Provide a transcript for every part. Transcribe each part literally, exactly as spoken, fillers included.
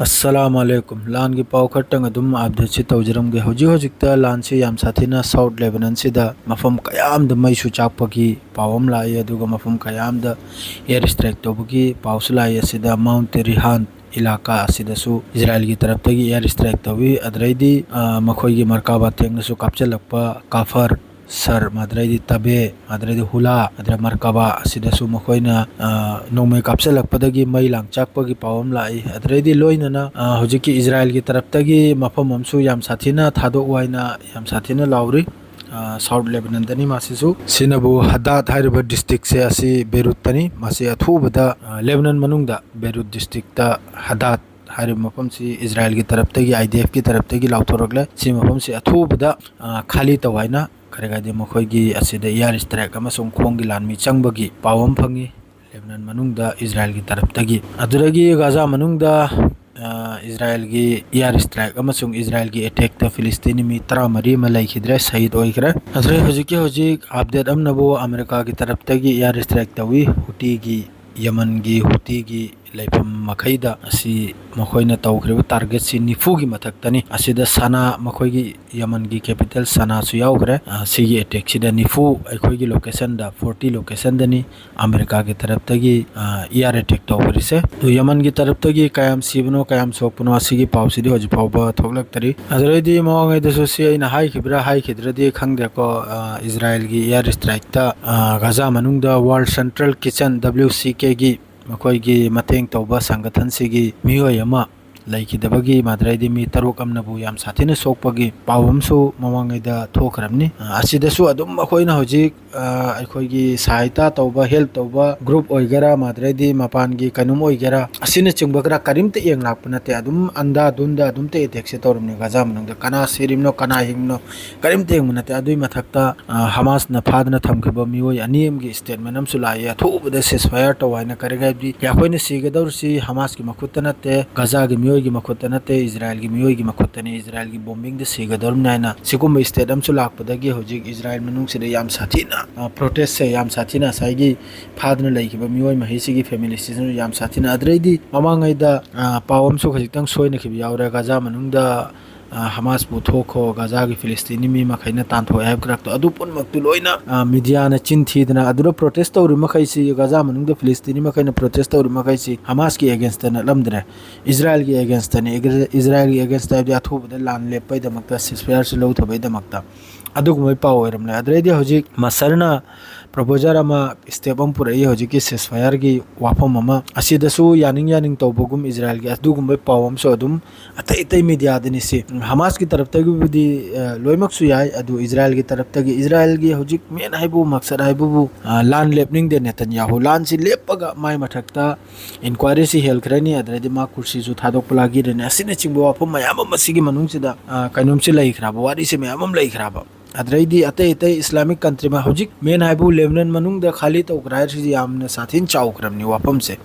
ꯑꯁꯂꯥꯃꯨ ꯑꯂꯩꯀꯨꯝ꯫ ꯂꯥꯟꯒꯤ ꯄꯥꯎ ꯈꯔꯇꯪ ꯑꯗꯨꯝ update ꯁꯤ ꯇꯧꯖꯔꯝꯒꯦ꯫ ꯍꯧꯖꯤꯛ ꯍꯧꯖꯤꯛꯇ ꯂꯥꯟꯁꯤ ꯌꯥꯝ ꯁꯥꯊꯤꯅ South Lebanon ꯁꯤꯗ ꯃꯐꯝ ꯀꯌꯥ ꯑꯃꯗ ꯃꯩꯁꯨ ꯆꯥꯛꯄꯒꯤ ꯄꯥꯎ ꯑꯃ ꯂꯥꯛꯏ, ꯑꯗꯨꯒ ꯃꯐꯝ ꯀꯌꯥ ꯑꯃꯗ air strike ꯇꯧꯕꯒꯤ ꯄꯥꯎꯁꯨ ꯂꯥꯛꯏ꯫ ꯑꯁꯤꯗ Mount Rihan ꯏꯂꯥꯀꯥ ꯑꯁꯤꯗꯁꯨ ꯏꯖꯔꯥꯏꯜꯒꯤ ꯇꯔꯞꯇꯒꯤ air strike ꯇꯧꯏ꯫ ꯑꯗꯨꯗꯩꯗꯤ, ꯑ, ꯃꯈꯣꯏꯒꯤ ꯃꯔꯀꯥꯕꯥ ꯊꯦꯡꯅꯁꯨ ꯀꯥꯞꯆꯜꯂꯛꯄ, ꯀꯥꯐꯔ, ꯁꯔ, ꯃꯗ꯭ꯔꯩꯗꯤ ꯇꯕꯦ, ꯃꯗ꯭ꯔꯩꯗꯤ ꯍꯨꯂꯥ, ꯑꯗꯨꯗ ꯃꯔꯀꯥꯕꯥ ꯑꯁꯤꯗꯁꯨ ꯃꯈꯣꯏꯅ, ꯑ, ꯅꯣꯡꯃꯩ ꯀꯥꯞꯆꯜꯂꯛꯄꯗꯒꯤ ꯃꯩ ꯂꯥꯡ ꯆꯥꯛꯄꯒꯤ ꯄꯥꯎ ꯑꯃ ꯂꯥꯛꯏ꯫ ꯑꯗꯨꯗꯩꯗꯤ ꯂꯣꯏꯅꯅ, ꯑ, ꯍꯧꯖꯤꯛꯀꯤ ꯏꯖꯔꯥꯏꯜꯒꯤ ꯇꯔꯞꯇꯒꯤ ꯃꯐꯝ ꯑꯃꯁꯨ ꯌꯥꯝ ꯁꯥꯊꯤꯅ ꯊꯥꯗꯣꯛꯎ ꯍꯥꯏꯅ ꯌꯥꯝ ꯁꯥꯊꯤꯅ ꯂꯥꯎꯔꯤ꯫ ꯑ, South Lebanon ꯗꯅꯤ ꯃꯁꯤꯁꯨ꯫ ꯁꯤꯅꯕꯨ ꯍꯗꯥꯗ ꯍꯥꯏꯔꯤꯕ district ꯁꯦ ꯑꯁꯤ Beirut ꯇꯅꯤ꯫ ꯃꯁꯤ ꯑꯊꯨꯕꯗ, ꯑ, Lebanon ꯃꯅꯨꯡꯗ Beirut district ꯇ ꯍꯗꯥꯗ ꯍꯥꯏꯔꯤꯕ ꯃꯐꯝꯁꯤ ꯏꯖꯔꯥꯏꯜꯒꯤ ꯇꯔꯞꯇꯒꯤ, I D F ꯀꯤ ꯇꯔꯞꯇꯒꯤ ꯂꯥꯎꯊꯣꯔꯛꯂꯦ꯫ ꯁꯤ ꯃꯐꯝꯁꯤ ꯑꯊꯨꯕꯗ, ꯑ, ꯈꯥꯂꯤ ꯇꯧ ꯍꯥꯏꯅ, ꯀꯔꯤ ꯍꯥꯏꯗꯤ, ꯃꯈꯣꯏꯒꯤ ꯑꯁꯤꯗ air strike ꯑꯃꯁꯨꯡ ꯈꯣꯡꯒꯤ ꯂꯥꯟꯃꯤ ꯆꯪꯕꯒꯤ ꯄꯥꯎ ꯑꯃ ꯐꯪꯉꯤ ꯂꯦꯕꯅꯟ ꯃꯅꯨꯡꯗ ꯏꯖꯔꯥꯏꯜꯒꯤ ꯇꯔꯞꯇꯒꯤ꯫ ꯑꯗꯨꯗꯒꯤ ꯒꯥꯖꯥ ꯃꯅꯨꯡꯗ, ꯑ, ꯏꯖꯔꯥꯏꯜꯒꯤ air strike ꯑꯃꯁꯨꯡ ꯏꯖꯔꯥꯏꯜꯒꯤ attack ꯇ ꯐꯤꯂꯤꯁꯇꯤꯅꯤ ꯃꯤ ꯇꯔꯥꯃꯔꯤ ꯑꯃ ꯂꯩꯈꯤꯗ꯭ꯔꯦ, ꯁꯍꯤꯗ ꯑꯣꯏꯈ꯭ꯔꯦ꯫ ꯑꯗꯨꯗꯩ ꯍꯧꯖꯤꯛꯀꯤ ꯍꯧꯖꯤꯛ update ꯑꯃꯅꯕꯨ ꯑꯃꯦꯔꯤꯀꯥꯒꯤ ꯇꯔꯞꯇꯒꯤ air strike ꯇꯧꯏ ꯍꯨꯇꯤꯒꯤ, ꯌꯃꯟꯒꯤ ꯍꯨꯇꯤꯒꯤ ꯂꯩꯐꯝ ꯃꯈꯩꯗ꯫ ꯑꯁꯤ ꯃꯈꯣꯏꯅ ꯇꯧꯈ꯭ꯔꯤꯕ target ꯁꯤ ꯅꯤꯐꯨꯒꯤ ꯃꯊꯛꯇꯅꯤ꯫ ꯑꯁꯤꯗ ꯁꯅꯥ, ꯃꯈꯣꯏꯒꯤ ꯌꯃꯟꯒꯤ capital ꯁꯅꯥꯁꯨ ꯌꯥꯎꯈ꯭ꯔꯦ꯫ ꯑ, ꯁꯤꯒꯤ attack ꯁꯤꯗ ꯅꯤꯐꯨ ꯑꯩꯈꯣꯏꯒꯤ location ꯗ, forty location ꯗꯅꯤ ꯑꯃꯦꯔꯤꯀꯥꯒꯤ ꯇꯔꯞꯇꯒꯤ, ꯑ, air attack ꯇꯧꯈ꯭ꯔꯤꯁꯦ꯫ ꯑꯗꯨ ꯌꯃꯟꯒꯤ ꯇꯔꯞꯇꯒꯤ ꯀꯌꯥꯝ ꯁꯤꯕꯅꯣ, ꯀꯌꯥꯝ ꯁꯣꯛꯄꯅꯣ, ꯑꯁꯤꯒꯤ ꯄꯥꯎꯁꯤꯗꯤ ꯍꯧꯖꯤꯛ ꯐꯥꯎꯕ ꯊꯣꯛꯂꯛꯇꯔꯤ꯫ ꯑꯗꯨꯗꯩꯗꯤ ꯃꯃꯥꯡꯉꯩꯗꯁꯨ ꯁꯤ ꯑꯩꯅ ꯍꯥꯏꯈꯤꯕ꯭ꯔꯥ ꯍꯥꯏꯈꯤꯗ꯭ꯔꯗꯤ ꯈꯪꯗꯦꯀꯣ, ꯑ, ꯏꯖꯔꯥꯏꯜꯒꯤ air strike ꯇ, ꯑ, ꯒꯥꯖꯥ ꯃꯅꯨꯡꯗ World Central Kitchen, W C K ꯒꯤ ꯃꯈꯣꯏꯒꯤ ꯃꯇꯦꯡ ꯇꯧꯕ ꯁꯪꯒꯊꯟꯁꯤꯒꯤ ꯃꯤꯑꯣꯏ ꯑꯃ ꯂꯩꯈꯤꯗꯕꯒꯤ, ꯃꯗꯨꯗꯩꯗꯤ ꯃꯤ ꯇꯔꯨꯛ ꯑꯃꯅꯕꯨ ꯌꯥꯝ ꯁꯥꯊꯤꯅ ꯁꯣꯛꯄꯒꯤ ꯄꯥꯎ ꯑꯃꯁꯨ ꯃꯃꯥꯡꯉꯩꯗ ꯊꯣꯛꯈ꯭ꯔꯕꯅꯤ꯫ ꯑ, ꯑꯁꯤꯗꯁꯨ ꯑꯗꯨꯝ ꯑꯩꯈꯣꯏꯅ ꯍꯧꯖꯤꯛ, ꯑ, ꯑꯩꯈꯣꯏꯒꯤ ꯁꯍꯥꯏꯇꯥ ꯇꯧꯕ, help ꯇꯧꯕ group ꯑꯣꯏꯒꯦꯔꯥ, ꯃꯗꯨꯗꯩꯗꯤ ꯃꯄꯥꯟꯒꯤ ꯀꯩꯅꯣꯝ ꯑꯣꯏꯒꯦꯔꯥ, ꯑꯁꯤꯅꯆꯤꯡꯕ ꯈꯔ ꯀꯔꯤꯝꯇ ꯌꯦꯡ ꯂꯥꯛꯄ ꯅꯠꯇꯦ꯫ ꯑꯗꯨꯝ ꯑꯟꯗꯥ ꯗꯨꯟꯗ ꯑꯗꯨꯝꯇ attack ꯁꯦ ꯇꯧꯔꯝꯅꯤ ꯒꯥꯖꯥ ꯃꯅꯨꯡꯗ꯫ ꯀꯅꯥ ꯁꯤꯔꯤꯕꯅꯣ, ꯀꯅꯥ ꯍꯤꯡꯕꯅꯣ, ꯀꯔꯤꯝꯇ ꯌꯦꯡꯕ ꯅꯠꯇꯦ꯫ ꯑꯗꯨꯒꯤ ꯃꯊꯛꯇ, ꯑ, ꯍꯃꯥꯁꯅ ꯐꯥꯗꯅ ꯊꯝꯈꯤꯕ ꯃꯤꯑꯣꯏ ꯑꯅꯤ ꯑꯃꯒꯤ statement ꯑꯃꯁꯨ ꯂꯥꯛꯏ, ꯑꯊꯨꯕꯗ ceasefire ꯇꯧ ꯍꯥꯏꯅ꯫ ꯀꯔꯤꯒꯤ ꯍꯥꯏꯕꯗꯤ ꯑꯩꯈꯣꯏꯅ ꯁꯤꯒꯗꯧꯔꯤꯁꯤ ꯍꯃꯥꯁꯀꯤ ꯃꯈꯨꯠꯇ ꯅꯠꯇꯦ, ꯒꯥꯖꯥꯒꯤ ꯃꯤꯑꯣꯏ ꯃꯤꯑꯣꯏꯒꯤ ꯃꯈꯨꯠꯇ ꯅꯠꯇꯦ, ꯏꯖꯔꯥꯏꯜꯒꯤ ꯃꯤꯑꯣꯏꯒꯤ ꯃꯈꯨꯠꯇꯅꯤ, ꯏꯖꯔꯥꯏꯜꯒꯤ ꯕꯣꯝꯕꯤꯡꯗ ꯁꯤꯒꯗꯧꯔꯤꯕꯅꯤ" ꯍꯥꯏꯅ ꯁꯤꯒꯨꯝꯕ ꯁ꯭ꯇꯦꯠ ꯑꯃꯁꯨ ꯂꯥꯛꯄꯗꯒꯤ ꯍꯧꯖꯤꯛ ꯏꯖꯔꯥꯏꯜ ꯃꯅꯨꯡꯁꯤꯗ ꯌꯥꯝ ꯁꯥꯊꯤꯅ, ꯑ, ꯄ꯭ꯔꯣꯇꯦꯁꯁꯦ ꯌꯥꯝ ꯁꯥꯊꯤꯅ, ꯉꯁꯥꯏꯒꯤ ꯐꯥꯗꯨꯅ ꯂꯩꯈꯤꯕ ꯃꯤꯑꯣꯏ ꯃꯍꯩꯁꯤꯒꯤ ꯐꯦꯃꯤꯂꯤꯁꯤꯁꯨ ꯌꯥꯝ ꯁꯥꯊꯤꯅ꯫ ꯑꯗꯨꯗꯩꯗꯤ ꯃꯃꯥꯡꯉꯩꯗ, ꯑ, ꯄꯥꯎ ꯑꯃꯁꯨ ꯈꯖꯤꯛꯇꯪ ꯁꯣꯏꯅꯈꯤꯕ ꯌꯥꯎꯔꯦ꯫ ꯒꯥꯖꯥ ꯃꯅꯨꯡꯗ, ꯑ, ꯍꯃꯥꯁꯄꯨ ꯊꯣꯛꯈꯣ, ꯒꯥꯖꯥꯒꯤ ꯐꯤꯂꯤꯁꯇꯤꯅꯤ ꯃꯤ ꯃꯈꯩꯅ ꯇꯥꯟꯊꯣꯛꯑꯦ ꯍꯥꯏꯕ ꯈꯔꯛꯇꯣ, ꯑꯗꯨ ꯄꯨꯝꯅꯃꯛꯇꯨ ꯂꯣꯏꯅ, ꯑ, ꯃꯤꯗꯤꯌꯥꯅ ꯆꯤꯟ ꯊꯤꯗꯅ, ꯑꯗꯨꯗ ꯄ꯭ꯔꯣꯇꯦꯁ ꯇꯧꯔꯤꯕ ꯃꯈꯩꯁꯤ, ꯒꯥꯖꯥ ꯃꯅꯨꯡꯗ ꯐꯤꯂꯤꯁꯇꯤꯅꯤ ꯃꯈꯩꯅ ꯄ꯭ꯔꯣꯇꯦꯁ ꯇꯧꯔꯤꯕ ꯃꯈꯩꯁꯤ ꯍꯃꯥꯁꯀꯤ ꯑꯦꯒꯦꯟꯁꯇ ꯅꯠꯂꯝꯗ꯭ꯔꯦ, ꯏꯖꯔꯥꯏꯜꯒꯤ ꯑꯦꯒꯦꯟꯁꯇꯅꯤ꯫ ꯏꯖꯔꯥꯏꯜꯒꯤ ꯑꯦꯒꯦꯟꯁꯇ ꯍꯥꯏꯕꯗꯤ ꯑꯊꯨꯕꯗ ꯂꯥꯟ ꯂꯦꯞꯄꯩꯗꯃꯛꯇ, ꯁꯤꯁꯐꯌꯥꯔꯁꯨ ꯂꯧꯊꯕꯩꯗꯃꯛꯇ ꯑꯗꯨꯒꯨꯝꯕꯒꯤ ꯄꯥꯎ ꯑꯣꯏꯔꯝꯂꯦ꯫ ꯑꯗꯨꯗꯩꯗꯤ ꯍꯧꯖꯤꯛ ꯃꯁꯔꯅ ꯄ꯭ꯔꯣꯄꯣꯖꯔ ꯑꯃ, ꯁ꯭ꯇꯦꯞ ꯑꯃ ꯄꯨꯔꯛꯏ ꯍꯧꯖꯤꯛꯀꯤ ꯁꯤꯁꯐꯌꯥꯔꯒꯤ ꯋꯥꯐꯝ ꯑꯃ꯫ ꯑꯁꯤꯗꯁꯨ ꯌꯥꯅꯤꯡ ꯌꯥꯅꯤꯡ ꯇꯧꯕꯒꯨꯝ ꯏꯖꯔꯥꯏꯜꯒꯤ ꯑꯗꯨꯒꯨꯝꯕꯒꯤ ꯄꯥꯎ ꯑꯃꯁꯨ ꯑꯗꯨꯝ ꯑꯇꯩ ꯑꯇꯩ ꯃꯤꯗꯤꯌꯥꯗꯅꯤ ꯁꯤ꯫ ꯍꯃꯥꯁꯀꯤ ꯇꯔꯞꯇꯒꯤꯕꯨꯗꯤ, ꯑ, ꯂꯣꯏꯅꯃꯛꯁꯨ ꯌꯥꯏ, ꯑꯗꯨ ꯏꯖꯔꯥꯏꯜꯒꯤ ꯇꯔꯞꯇꯒꯤ, ꯏꯖꯔꯥꯏꯜꯒꯤ ꯍꯧꯖꯤꯛ ꯃꯦꯟ ꯍꯥꯏꯕꯨ, ꯃꯛꯁꯠ ꯍꯥꯏꯕꯕꯨ, ꯑ, ꯂꯥꯟ ꯂꯦꯞꯅꯤꯡꯗꯦ ꯅꯦꯇꯟꯌꯥꯍꯨ꯫ ꯂꯥꯟꯁꯤ ꯂꯦꯞꯄꯒ ꯃꯥꯏ ꯃꯊꯛꯇ ꯏꯟꯀ꯭ꯋꯥꯏꯔꯤꯁꯤ ꯍꯦꯜꯈ꯭ꯔꯅꯤ, ꯑꯗꯨꯗꯩꯗꯤ ꯃꯥ ꯀꯨꯔꯁꯤꯁꯨ ꯊꯥꯗꯣꯛꯄ ꯂꯥꯛꯈꯤꯔꯅꯤ꯫ ꯑꯁꯤꯅꯆꯤꯡꯕ ꯋꯥꯐꯝ ꯃꯌꯥꯝ ꯑꯃ ꯁꯤꯒꯤ ꯃꯅꯨꯡꯁꯤꯗ, ꯑ, ꯀꯩꯅꯣꯝꯁꯤ ꯂꯩꯈ꯭ꯔꯕ, ꯋꯥꯔꯤꯁꯤ ꯃꯌꯥꯝ ꯑꯃ ꯂꯩꯈ꯭ꯔꯕ꯫ ꯑꯗꯨꯗꯩꯗꯤ ꯑꯇꯩ ꯑꯇꯩ ꯏꯁꯂꯥꯃꯤꯛ ꯀꯟꯇ꯭ꯔꯤ ꯃ-, ꯍꯧꯖꯤꯛ ꯃꯦꯟ ꯍꯥꯏꯕꯨ ꯂꯦꯕꯅꯟ ꯃꯅꯨꯡꯗ ꯈꯥꯂꯤ ꯇꯧꯈ꯭ꯔꯦ ꯍꯥꯏꯔꯤꯁꯤ ꯌꯥꯝꯅ ꯁꯥꯊꯤꯅ ꯆꯥꯎꯈ꯭ꯔꯕꯅꯤ ꯋꯥꯐꯝꯁꯦ꯫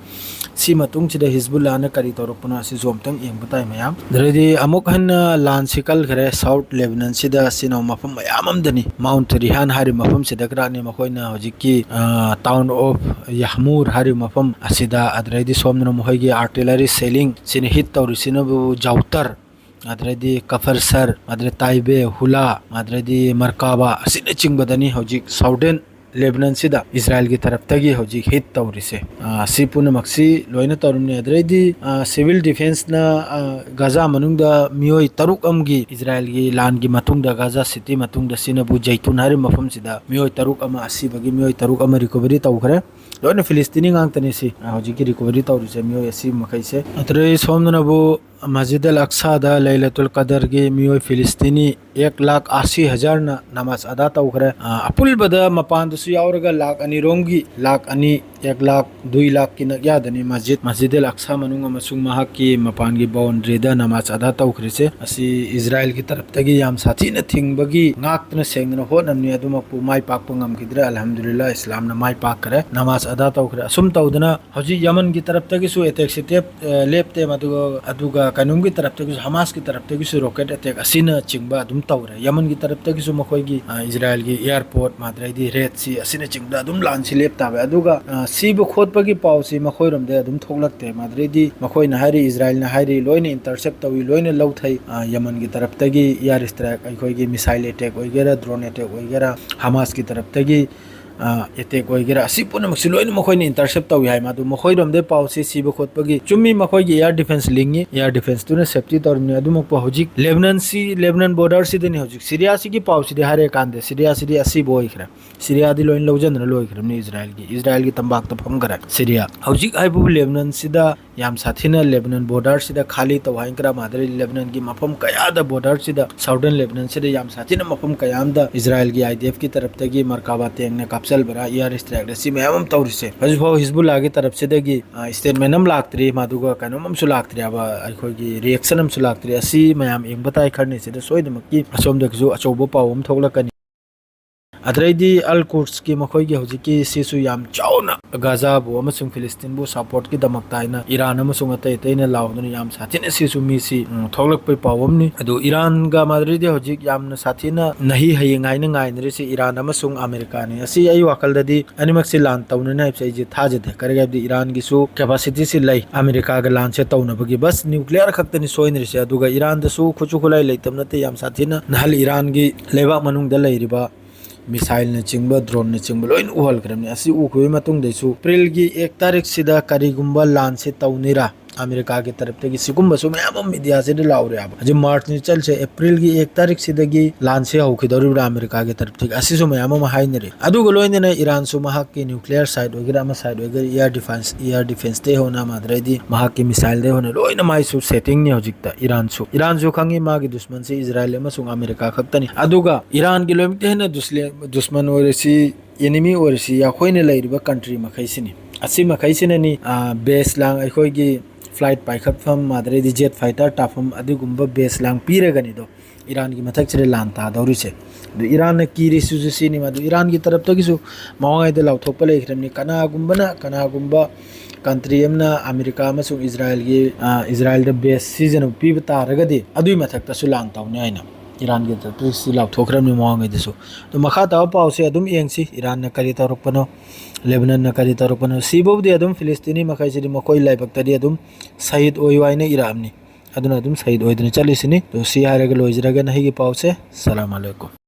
ꯁꯤ ꯃꯇꯨꯡꯁꯤꯗ ꯍꯤꯖꯕꯨꯜꯂꯥꯅ ꯀꯔꯤ ꯇꯧꯔꯛꯄꯅꯣ ꯑꯁꯤꯁꯨ ꯑꯝꯇꯪ ꯌꯦꯡꯕ ꯇꯥꯏ ꯃꯌꯥꯝ꯫ ꯑꯗꯨꯗꯩꯗꯤ ꯑꯃꯨꯛ ꯍꯟꯅ ꯂꯥꯟꯁꯤ ꯀꯜꯈ꯭ꯔꯦ ꯁꯥꯎꯠ ꯂꯦꯕꯅꯟꯁꯤꯗ꯫ ꯁꯤꯅ ꯃꯐꯝ ꯃꯌꯥꯝ ꯑꯃꯗꯅꯤ꯫ ꯃꯥꯎꯟꯠ ꯔꯤꯍꯥꯟ ꯍꯥꯏꯔꯤꯕ ꯃꯐꯝꯁꯤꯗ ꯈꯔꯅꯤ ꯃꯈꯣꯏꯅ ꯍꯧꯖꯤꯛꯀꯤ, ꯑ, ꯇꯥꯎꯟ ꯑꯣꯐ ꯌꯥꯍꯃꯨꯔ ꯍꯥꯏꯔꯤꯕ ꯃꯐꯝ ꯑꯁꯤꯗ, ꯑꯗꯨꯗꯩꯗꯤ ꯁꯣꯝꯗꯅ ꯃꯈꯣꯏꯒꯤ ꯑꯥꯔꯇꯤꯂꯔꯤ ꯁꯦꯂꯤꯡ ꯁꯤꯅ ꯍꯤꯠ ꯇꯧꯔꯤꯁꯤꯅꯕꯨ ꯖꯥꯎꯇꯔ, ꯑꯗꯨꯗꯩꯗꯤ ꯀꯐꯔ ꯁꯔ, ꯑꯗꯨꯗꯩ ꯇꯥꯏꯕꯦ, ꯍꯨꯂꯥ, ꯑꯗꯨꯗꯩꯗꯤ ꯃꯔꯀꯥꯕꯥ ꯑꯁꯤꯅꯆꯤꯡꯕꯗꯅꯤ ꯍꯧꯖꯤꯛ ꯁꯥꯎꯗꯔꯟ ꯂꯦꯕꯅꯟꯁꯤꯗ ꯏꯖꯔꯥꯏꯜꯒꯤ ꯇꯔꯞꯇꯒꯤ ꯍꯧꯖꯤꯛ ꯍꯤꯠ ꯇꯧꯔꯤꯁꯦ꯫ ꯑ, ꯁꯤ ꯄꯨꯝꯅꯃꯛꯁꯤ ꯂꯣꯏꯅ ꯇꯧꯔꯝꯅꯤ꯫ ꯑꯗꯨꯗꯩꯗꯤ, ꯑ, ꯁꯤꯚꯤꯜ ꯗꯤꯐꯦꯟꯁꯅ, ꯑ, ꯒꯥꯖꯥ ꯃꯅꯨꯡꯗ ꯃꯤꯑꯣꯏ ꯇꯔꯨꯛ ꯑꯃꯒꯤ, ꯏꯖꯔꯥꯏꯜꯒꯤ ꯂꯥꯟꯒꯤ ꯃꯇꯨꯡꯗ, ꯒꯥꯖꯥ ꯁꯤꯇꯤ ꯃꯇꯨꯡꯗ, ꯁꯤꯅꯕꯨ ꯖꯩꯇꯨꯟ ꯍꯥꯏꯔꯤꯕ ꯃꯐꯝꯁꯤꯗ ꯃꯤꯑꯣꯏ ꯇꯔꯨꯛ ꯑꯃ ꯑꯁꯤꯕꯒꯤ ꯃꯤꯑꯣꯏ ꯇꯔꯨꯛ ꯑꯃ ꯔꯤꯀꯣꯚꯔꯤ ꯇꯧꯈ꯭ꯔꯦ꯫ ꯂꯣꯏꯅ ꯐꯤꯂꯤꯁꯇꯤꯅꯤ ꯉꯥꯛꯇꯅꯤ ꯁꯤ, ꯑ, ꯍꯧꯖꯤꯛꯀꯤ ꯔꯤꯀꯣꯚꯔꯤ ꯇꯧꯔꯤꯁꯦ, ꯃꯤꯑꯣꯏ ꯑꯁꯤꯕ ꯃꯈꯩꯁꯦ꯫ ꯑꯗꯨꯗꯩ ꯁꯣꯝꯗꯅꯕꯨ ꯃꯁꯖꯤꯗ ꯑꯜ ꯑꯛꯁꯥꯗ ꯂꯩꯂꯇꯨꯜ ꯀꯗꯔꯒꯤ ꯃꯤꯑꯣꯏ ꯐꯤꯂꯤꯁꯇꯤꯅꯤ ꯑꯦꯛ ꯂꯥꯈ ꯑꯁꯤ ꯍꯖꯥꯔꯅ ꯅꯃꯥꯖ ꯑꯗꯥ ꯇꯧꯈ꯭ꯔꯦ꯫ ꯑ, ꯑꯄꯨꯟꯕꯗ ꯃꯄꯥꯟꯗꯁꯨ ꯌꯥꯎꯔꯒ ꯂꯥꯈ ꯑꯅꯤꯔꯣꯝꯒꯤ, ꯂꯥꯈ ꯑꯅꯤ, ꯑꯦꯛ ꯂꯥꯈ, ꯗꯨꯏ ꯂꯥꯈꯀꯤ ꯅꯛꯌꯥꯗꯅꯤ ꯃꯁꯖꯤꯗ, ꯃꯁꯖꯤꯗ ꯑꯜ ꯑꯛꯁꯥ ꯃꯅꯨꯡ ꯑꯃꯁꯨꯡ ꯃꯍꯥꯛꯀꯤ ꯃꯄꯥꯟꯒꯤ ꯕꯥꯎꯟꯗ꯭ꯔꯤꯗ ꯅꯃꯥꯖ ꯑꯗꯥ ꯇꯧꯈ꯭ꯔꯤꯁꯦ꯫ ꯑꯁꯤ ꯏꯖꯔꯥꯏꯜꯒꯤ ꯇꯔꯞꯇꯒꯤ ꯌꯥꯝ ꯁꯥꯊꯤꯅ ꯊꯤꯡꯕꯒꯤ, ꯉꯥꯛꯇꯅ ꯁꯦꯡꯗꯅ ꯍꯣꯠꯅꯕꯅꯤ꯫ ꯑꯗꯨꯃꯛꯄꯨ ꯃꯥꯏ ꯄꯥꯛꯄ ꯉꯝꯈꯤꯗ꯭ꯔꯦ꯫ ꯑꯜꯍꯝꯗꯨꯂꯤꯜꯂꯥ, ꯏꯁꯂꯥꯝꯅ ꯃꯥꯏ ꯄꯥꯛꯈ꯭ꯔꯦ, ꯅꯃꯥꯖ ꯑꯗꯥ ꯇꯧꯈ꯭ꯔꯦ꯫ ꯑꯁꯨꯝ ꯇꯧꯗꯅ ꯍꯧꯖꯤꯛ ꯌꯃꯟꯒꯤ ꯇꯔꯞꯇꯒꯤꯁꯨ ꯑꯦꯇꯦꯛꯁꯦ ꯇꯦꯞ-, ꯑ, ꯂꯦꯞꯇꯦ꯫ ꯃꯗꯨꯒ, ꯑꯗꯨꯒ ꯀꯩꯅꯣꯝꯒꯤ ꯇꯔꯞꯇꯒꯤꯁꯨ, ꯍꯃꯥꯁꯀꯤ ꯇꯔꯞꯇꯒꯤꯁꯨ ꯔꯣꯀꯦꯠ ꯑꯦꯇꯦꯛ ꯑꯁꯤꯅꯆꯤꯡꯕ ꯑꯗꯨꯝ ꯇꯧꯔꯦ꯫ ꯌꯃꯟꯒꯤ ꯇꯔꯞꯇꯒꯤꯁꯨ ꯃꯈꯣꯏꯒꯤ, ꯑ, ꯏꯖꯔꯥꯏꯜꯒꯤ ꯑꯦꯌꯥꯔꯄꯣꯔꯠ, ꯃꯥꯗ꯭ꯔꯩꯗꯤ ꯔꯦꯠꯁꯤ ꯑꯁꯤꯅꯆꯤꯡꯕꯗ ꯑꯗꯨꯝ ꯂꯥꯟꯁꯤ ꯂꯦꯞꯇꯥꯕ꯫ ꯑꯗꯨꯒ, ꯑ, ꯁꯤꯕ ꯈꯣꯠꯄꯒꯤ ꯄꯥꯎꯁꯤ ꯃꯈꯣꯏꯔꯣꯝꯗ ꯑꯗꯨꯝ ꯊꯣꯛꯂꯛꯇꯦ꯫ ꯃꯥꯗ꯭ꯔꯩꯗꯤ ꯃꯈꯣꯏꯅ ꯍꯥꯏꯔꯤ, ꯏꯖꯔꯥꯏꯜꯅ ꯍꯥꯏꯔꯤ, ꯂꯣꯏꯅ ꯏꯟꯇꯔꯁꯦꯞ ꯇꯧꯏ, ꯂꯣꯏꯅ ꯂꯧꯊꯩ꯫ ꯑ, ꯌꯃꯟꯒꯤ ꯇꯔꯞꯇꯒꯤ ꯑꯦꯌꯥꯔ ꯏꯁꯇ꯭ꯔꯥꯏꯛ, ꯑꯩꯈꯣꯏꯒꯤ ꯃꯤꯁꯥꯏꯜ ꯑꯦꯇꯦꯛ ꯑꯣꯏꯒꯦꯔꯥ, ꯗ꯭ꯔꯣꯟ ꯑꯦꯇꯦꯛ ꯑꯣꯏꯒꯦꯔꯥ, ꯍꯃꯥꯁꯀꯤ ꯇꯔꯞꯇꯒꯤ ꯑ, ꯑꯦꯇꯦꯛ ꯑꯣꯏꯒꯦꯔꯥ, ꯑꯁꯤ ꯄꯨꯝꯅꯃꯛꯁꯤ ꯂꯣꯏꯅ ꯃꯈꯣꯏꯅ ꯏꯟꯇꯔꯁꯦꯞ ꯇꯧꯏ ꯍꯥꯏ꯫ ꯃꯥꯗꯨ ꯃꯈꯣꯏꯔꯣꯝꯗꯩ ꯄꯥꯎꯁꯤ ꯁꯤꯕ ꯈꯣꯠꯄꯒꯤ, ꯆꯨꯝꯃꯤ, ꯃꯈꯣꯏꯒꯤ ꯑꯦꯌꯥꯔ ꯗꯤꯐꯦꯟꯁ ꯂꯤꯡꯉꯤ, ꯑꯦꯌꯥꯔ ꯗꯤꯐꯦꯟꯁꯇꯨꯅ ꯁꯦꯞꯇꯤ ꯇꯧꯔꯤꯕꯅꯤ꯫ ꯑꯗꯨꯃꯛꯄꯨ ꯍꯧꯖꯤꯛ ꯂꯦꯕꯅꯟꯁꯤ, ꯂꯦꯕꯅꯟ ꯕꯣꯔꯗꯔꯁꯤꯗꯅꯤ ꯍꯧꯖꯤꯛ꯫ ꯁꯤꯔꯤꯌꯥꯁꯤꯒꯤ ꯄꯥꯎꯁꯤꯗꯤ ꯍꯥꯏꯔꯦ ꯀꯥꯟꯗꯦ, ꯁꯤꯔꯤꯌꯥꯁꯤꯗꯤ ꯑꯁꯤꯕ ꯑꯣꯏꯈ꯭ꯔꯦ꯫ ꯁꯤꯔꯤꯌꯥꯗꯤ ꯂꯣꯏꯅ ꯂꯧꯖꯟꯗꯅ ꯂꯣꯏꯈ꯭ꯔꯕꯅꯤ ꯏꯖꯔꯥꯏꯜꯒꯤ, ꯏꯖꯔꯥꯏꯜꯒꯤ ꯇꯝꯄꯥꯛꯇ ꯐꯝꯈ꯭ꯔꯦ ꯁꯤꯔꯤꯌꯥ꯫ ꯍꯧꯖꯤꯛ ꯍꯥꯏꯕꯕꯨ ꯂꯦꯕꯅꯟꯁꯤꯗ ꯌꯥꯝ ꯁꯥꯊꯤꯅ ꯂꯦꯕꯅꯟ ꯕꯣꯔꯗꯔꯁꯤꯗ ꯈꯥꯂꯤ ꯇꯧꯍꯟꯈ꯭ꯔ ꯃꯥꯗ꯭ꯔꯩ, ꯂꯦꯕꯅꯟꯒꯤ ꯃꯐꯝ ꯀꯌꯥꯗ, ꯕꯣꯔꯗꯔꯁꯤꯗ, ꯁꯥꯎꯗꯔꯟ ꯂꯦꯕꯅꯟꯁꯤꯗ ꯌꯥꯝ ꯁꯥꯊꯤꯅ ꯃꯐꯝ ꯀꯌꯥ ꯑꯃꯗ ꯏꯖꯔꯥꯏꯜꯒꯤ ꯑꯥꯏ ꯗꯤ ꯑꯦꯐꯀꯤ ꯇꯔꯞꯇꯒꯤ ꯃꯔꯀꯥꯕꯥ ꯇꯦꯡꯅ ꯀꯥꯞꯆꯜꯕꯔꯥ, ꯑꯦꯌꯥꯔ ꯏꯁꯇ꯭ꯔꯥꯏꯛ ꯑꯁꯤ ꯃꯌꯥꯝ ꯑꯃ ꯇꯧꯔꯤꯁꯦ꯫ ꯍꯧꯖꯤꯛꯐꯥꯎ ꯍꯤꯖꯕꯨꯜꯂꯥꯒꯤ ꯇꯔꯞꯁꯤꯗꯒꯤ, ꯑ, ꯁ꯭ꯇꯦꯠꯃꯦꯟ ꯑꯃ ꯂꯥꯛꯇ꯭ꯔꯤ, ꯃꯗꯨꯒ ꯀꯩꯅꯣꯝ ꯑꯃꯁꯨ ꯂꯥꯛꯇ꯭ꯔꯤ ꯍꯥꯏꯕ, ꯑꯩꯈꯣꯏꯒꯤ ꯔꯤꯌꯦꯛꯁꯟ ꯑꯃꯁꯨ ꯂꯥꯛꯇ꯭ꯔꯤ꯫ ꯑꯁꯤ ꯃꯌꯥꯝ ꯌꯦꯡꯕ ꯇꯥꯏ, ꯈꯔꯅꯤꯁꯤꯗ ꯁꯣꯏꯗꯅꯃꯛꯀꯤ ꯑꯁꯣꯝꯗꯒꯤꯁꯨ ꯑꯆꯧꯕ ꯄꯥꯎ ꯑꯃ ꯊꯣꯛꯂꯛꯀꯅꯤ꯫ ꯑꯗꯩꯗꯤ ꯑꯜ ꯀꯨꯗꯁꯀꯤ ꯃꯈꯣꯏꯒꯤ ꯍꯧꯖꯤꯛꯀꯤ ꯁꯤꯁꯨ ꯌꯥꯝ ꯆꯥꯎꯅ ꯒꯥꯖꯥꯕꯨ ꯑꯃꯁꯨꯡ ꯐꯤꯂꯤꯁꯇꯤꯟꯕꯨ ꯁꯞꯄꯣꯔꯠꯀꯤꯗꯃꯛꯇ ꯍꯥꯏꯅ ꯏꯔꯥꯟ ꯑꯃꯁꯨꯡ ꯑꯇꯩ ꯑꯇꯩꯅ ꯂꯥꯎꯗꯨꯅ ꯌꯥꯝ ꯁꯥꯊꯤꯅ ꯁꯤꯁꯨ ꯃꯤꯁꯤ, ꯎꯝ, ꯊꯣꯛꯂꯛꯄꯩ ꯄꯥꯎ ꯑꯃꯅꯤ꯫ ꯑꯗꯨ ꯏꯔꯥꯟꯒ ꯃꯥꯗ꯭ꯔꯤꯗꯤ ꯍꯧꯖꯤꯛ ꯌꯥꯝꯅ ꯁꯥꯊꯤꯅ ꯅꯍꯤ ꯍꯌꯦꯡ ꯍꯥꯏꯅ ꯉꯥꯏꯅꯔꯤꯁꯤ ꯏꯔꯥꯟ ꯑꯃꯁꯨꯡ ꯑꯃꯦꯔꯤꯀꯥꯅꯤ꯫ ꯑꯁꯤ ꯑꯩ ꯋꯥꯈꯜꯗꯗꯤ ꯑꯅꯤꯃꯛꯁꯤ ꯂꯥꯟ ꯇꯧꯅꯅꯤ ꯍꯥꯏꯕꯁꯦ ꯑꯩꯁꯦ ꯊꯥꯖꯗꯦ꯫ ꯀꯔꯤꯒꯤ ꯍꯥꯏꯕꯗꯤ ꯏꯔꯥꯟꯒꯤꯁꯨ ꯀꯦꯄꯥꯁꯤꯇꯤꯁꯤ ꯂꯩ ꯑꯃꯦꯔꯤꯀꯥꯒ ꯂꯥꯟꯁꯦ ꯇꯧꯅꯕꯒꯤ꯫ ꯕꯁ ꯅ꯭ꯌꯨꯀ꯭ꯂꯤꯌꯔ ꯈꯛꯇꯅꯤ ꯁꯣꯏꯅꯔꯤꯁꯦ꯫ ꯑꯗꯨꯒ ꯏꯔꯥꯟꯗꯁꯨ ꯈꯨꯠꯁꯨ ꯈꯨꯠꯂꯥꯏ ꯂꯩꯇꯕ ꯅꯠꯇꯦ, ꯌꯥꯝ ꯁꯥꯊꯤꯅ ꯅꯍꯜ ꯏꯔꯥꯟꯒꯤ ꯂꯩꯕꯥꯛ ꯃꯅꯨꯡꯗ ꯂꯩꯔꯤꯕ ꯃꯤꯁꯥꯏꯜꯅꯆꯤꯡꯕ, ꯗ꯭ꯔꯣꯟꯅꯆꯤꯡꯕ ꯂꯣꯏꯅ ꯎꯍꯜꯈ꯭ꯔꯕꯅꯤ꯫ ꯑꯁꯤ ꯎꯈꯤꯕꯒꯤ ꯃꯇꯨꯡꯗꯩꯁꯨ ꯑꯦꯄ꯭ꯔꯤꯜꯒꯤ ꯑꯦꯛ ꯇꯥꯔꯤꯛꯁꯤꯗ ꯀꯔꯤꯒꯨꯝꯕ ꯂꯥꯟꯁꯦ ꯇꯧꯅꯤꯔꯥ, ꯑꯃꯦꯔꯤꯀꯥꯒꯤ ꯇꯔꯞꯇꯒꯤ ꯁꯤꯒꯨꯝꯕꯁꯨ ꯃꯌꯥꯝ ꯑꯃ ꯃꯤꯗꯤꯌꯥꯁꯤꯗ ꯂꯥꯎꯔꯦꯕ꯫ ꯍꯧꯖꯤꯛ ꯃꯥꯔꯆꯅꯤ ꯆꯠꯂꯤꯁꯦ, ꯑꯦꯄ꯭ꯔꯤꯜꯒꯤ ꯑꯦꯛ ꯇꯥꯔꯤꯛꯁꯤꯗꯒꯤ ꯂꯥꯟꯁꯦ ꯍꯧꯈꯤꯗꯧꯔꯤꯕ꯭ꯔꯥ ꯑꯃꯦꯔꯤꯀꯥꯒꯤ ꯇꯔꯞꯇꯒꯤ, ꯑꯁꯤꯁꯨ ꯃꯌꯥꯝ ꯑꯃ ꯍꯥꯏꯅꯔꯤ꯫ ꯑꯗꯨꯒ ꯂꯣꯏꯅꯅ ꯏꯔꯥꯟꯁꯨ ꯃꯍꯥꯛꯀꯤ ꯅ꯭ꯌꯨꯀ꯭ꯂꯤꯌꯔ ꯁꯥꯏꯠ ꯑꯣꯏꯒꯦꯔꯥ, ꯑꯃ ꯁꯥꯏꯠ ꯑꯣꯏꯒꯦꯔꯥ, ꯏꯌꯥꯔ ꯗꯤꯐꯦꯟꯁ, ꯏꯌꯥꯔ ꯗꯤꯐꯦꯟꯁꯇꯩ ꯍꯧꯅ, ꯑꯃ ꯑꯗꯩꯗꯤ ꯃꯍꯥꯛꯀꯤ ꯃꯤꯁꯥꯏꯜꯗꯩ ꯍꯧꯅ ꯂꯣꯏꯅ ꯃꯥꯏꯁꯨ ꯁꯦꯠꯇꯤꯡꯅꯤ ꯍꯧꯖꯤꯛꯇ ꯏꯔꯥꯟꯁꯨ꯫ ꯏꯔꯥꯟꯁꯨ ꯈꯪꯉꯤ ꯃꯥꯒꯤ ꯗꯨꯁꯃꯟꯁꯤ ꯏꯖꯔꯥꯏꯜ ꯑꯃꯁꯨꯡ ꯑꯃꯦꯔꯤꯀꯥ ꯈꯛꯇꯅꯤ꯫ ꯑꯗꯨꯒ ꯏꯔꯥꯟꯒꯤ ꯂꯣꯏꯅꯃꯛꯇ ꯍꯦꯟꯅ ꯗꯨꯁꯂꯦ-, ꯗꯨꯁꯃꯟ ꯑꯣꯏꯔꯤꯁꯤ, ꯑꯦꯅꯤꯃꯤ ꯑꯣꯏꯔꯤꯁꯤ ꯑꯩꯈꯣꯏꯅ ꯂꯩꯔꯤꯕ ꯀꯟꯇ꯭ꯔꯤ ꯃꯈꯩꯁꯤꯅꯤ꯫ ꯑꯁꯤ ꯃꯈꯩꯁꯤꯅꯅꯤ, ꯑ, ꯕꯦꯁ ꯂꯥꯡ, ꯑꯩꯈꯣꯏꯒꯤ ꯐ꯭ꯂꯥꯏꯠ ꯄꯥꯏꯈꯠꯐꯝ, ꯑꯗꯩꯗꯤ ꯖꯦꯠ ꯐꯥꯏꯇꯔ ꯇꯥꯐꯝ, ꯑꯗꯨꯒꯨꯝꯕ ꯕꯦꯁ ꯂꯥꯡ ꯄꯤꯔꯒꯅꯤꯗꯣ ꯏꯔꯥꯟꯒꯤ ꯃꯊꯛꯁꯤꯗ ꯂꯥꯟ ꯇꯥꯗꯧꯔꯤꯁꯦ꯫ ꯑꯗꯨ ꯏꯔꯥꯟꯅ ꯀꯤꯔꯤꯁꯤꯁꯨ ꯁꯤꯅꯤ, ꯃꯗꯨ ꯏꯔꯥꯟꯒꯤ ꯇꯔꯞꯇꯒꯤꯁꯨ ꯃꯃꯥꯡꯉꯩꯗ ꯂꯥꯎꯊꯣꯛꯄ ꯂꯩꯈ꯭ꯔꯕꯅꯤ, ꯀꯅꯥꯒꯨꯝꯕꯅ, ꯀꯅꯥꯒꯨꯝꯕ ꯀꯟꯇ꯭ꯔꯤ ꯑꯃꯅ ꯑꯃꯦꯔꯤꯀꯥ ꯑꯃꯁꯨꯡ ꯏꯖꯔꯥꯏꯜꯒꯤ, ꯑ, ꯏꯖꯔꯥꯏꯜꯗ ꯕꯦꯁ ꯁꯤꯖꯤꯟꯅ ꯄꯤꯕ ꯇꯥꯔꯒꯗꯤ ꯑꯗꯨꯒꯤ ꯃꯊꯛꯇꯁꯨ ꯂꯥꯟ ꯇꯧꯅꯤ ꯍꯥꯏꯅ ꯏꯔꯥꯟꯒꯤ ꯇꯔꯞꯇꯒꯤ ꯁꯤ ꯂꯥꯎꯊꯣꯛꯈ꯭ꯔꯕꯅꯤ ꯃꯃꯥꯡꯉꯩꯗꯁꯨ꯫ ꯑꯗꯨ ꯃꯈꯥ ꯇꯥꯕ ꯄꯥꯎꯁꯦ ꯑꯗꯨꯝ ꯌꯦꯡꯁꯤ, ꯏꯔꯥꯟꯅ ꯀꯔꯤ ꯇꯧꯔꯛꯄꯅꯣ, ꯂꯦꯕꯅꯟꯅ ꯀꯔꯤ ꯇꯧꯔꯛꯄꯅꯣ꯫ ꯁꯤꯐꯥꯎꯗꯤ ꯑꯗꯨꯝ ꯐꯤꯂꯤꯁꯇꯤꯅꯤ ꯃꯈꯩꯁꯤꯗꯤ ꯃꯈꯣꯏ ꯂꯥꯏꯕꯛꯇꯗꯤ ꯑꯗꯨꯝ ꯁꯍꯤꯗ ꯑꯣꯏꯌꯨ ꯍꯥꯏꯅ ꯏꯔꯛꯑꯕꯅꯤ꯫ ꯑꯗꯨꯅ ꯑꯗꯨꯝ ꯁꯍꯤꯗ ꯑꯣꯏꯗꯅ ꯆꯠꯂꯤꯁꯤꯅꯤ꯫ ꯑꯗꯣ ꯁꯤ ꯍꯥꯏꯔꯒ ꯂꯣꯏꯖꯔꯒꯦ ꯅꯍꯤꯒꯤ ꯄꯥꯎꯁꯦ꯫ ꯁꯂꯥꯝ ꯑꯂꯩꯀꯨꯝ꯫